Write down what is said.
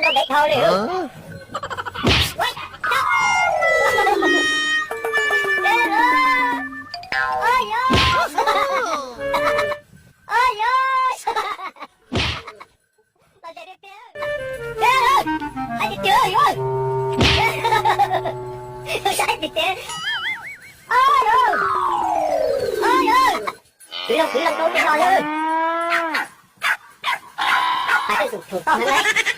no nrau ntev dhau li. Kwv loo kwv loo rau tiag los yog. Pais tej tus thaum toj heev na.